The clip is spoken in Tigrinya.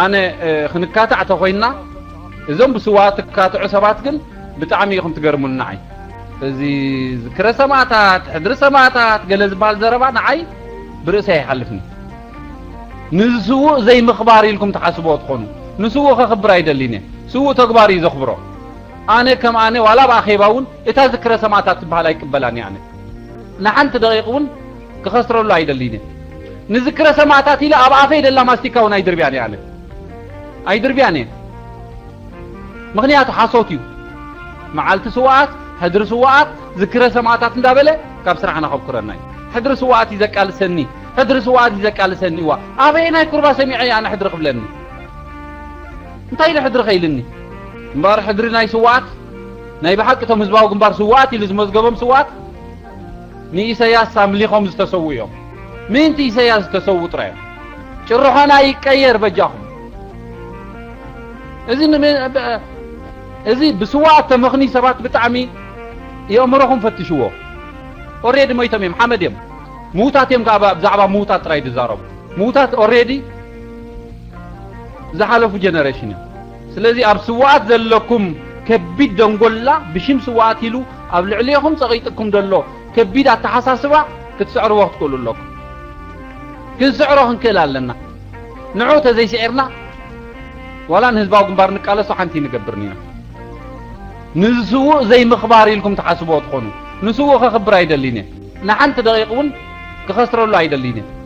ኣነ እ፣ ክንካታዕ ተኾይንና እዞም ብስዋኣት ትካትዑ ሰባት ግን ብጣዕሚ ኢኹም ትገርሙኒ ንዓይ። እዚ ዝክረ ሰማእታት፣ ሕድሪ ሰማእታት ገለ ዝበሃል ዘረባ ንዓይ ብርእሰይ ኣይሓልፍኒ። ንስዉእ ዘይምኽባር ኢልኩም ትሓስብዎ ትኾኑ። ንስዉእ ከኽብር ኣይደሊን እየ። ስዉእ ተግባር እዩ ዘኽብሮ። ኣነ ከም ኣነ ዋላ ኣብ ኣኼባ እውን እታ ዝክረ ሰማእታት ትበሃል ኣይቅበላን እየ። ኣነ ንሓንቲ ደቂቕ እውን ክኸስረሉ ኣይደሊን እየ። ንዝክረ ሰማእታት ኢለ ኣብ ኣፈይ ደላ ማስቲካ እውን ኣይድርብያን እየ። ኣነ ኣይድርብያን እየ። ምኽንያቱ ሓሶት እዩ። መዓልቲ ስውኣት፣ ሕድሪ ስውኣት፣ ዝክረ ሰማእታት እንዳበለ ካብ ስራሕና ከብኩረና እዩ። ሕድሪ ስውኣት እዩ ዘቃልሰኒ፣ ሕድሪ ስውኣት እዩ ዘቃልሰኒ። እዋ ኣበየናይ ቁርባ ሰሚዐ እየ ኣነ ሕድሪ ክብለኒ? እንታይ ኢለ ሕድሪ ከይልኒ? እምበኣር ሕድሪ ናይ ስውኣት፣ ናይ ብሓቂ እቶም ህዝባዊ ግንባር ስውኣት ኢሉ ዝመዝገቦም ስውኣት ንኢሰያስ ኣምሊኾም ዝተሰዉ እዮም። ምእንቲ ኢሰያስ ዝተሰዉ ጥራይ እዮም። ጭርሖና ይቀየር በጃኹም። እዚ ን-፣ እዚ ብስውኣት ተመኽኒ ሰባት ብጣዕሚ የእምሮኹም ፈትሽዎ። ኦሬዲ ሞይቶም እዮም፣ ሓመድ እዮም። ምዉታት እዮም ከዓ ብዛዕባ ምዉታት ጥራይ ዝዛረቡ። ምዉታት ኦሬዲ ዝሓለፉ ጀነሬሽን እዮም። ስለዚ ኣብ ስውኣት ዘለኩም ከቢድ ደንጎላ ብሽም ስውኣት ኢሉ ኣብ ልዕሊኹም ጸቒጥኩም ዘሎ ከቢድ ኣተሓሳስባ ክትስዕርዎ ክትክእሉ ኣለኩም። ክንስዕሮ ክንክእል ኣለና። ንዑ ተዘይስዒርና ዋላ ንህዝባዊ ግንባር ንቃለሶ ሓንቲ ንገብርን ኢና። ንስዉእ ዘይምኽባር ኢልኩም ትሓስብዎ ትኾኑ። ንስዉእ ከኽብር ኣይደሊን እየ። ንሓንቲ ደቂቕ እውን ክኸስረሉ ኣይደሊን እየ።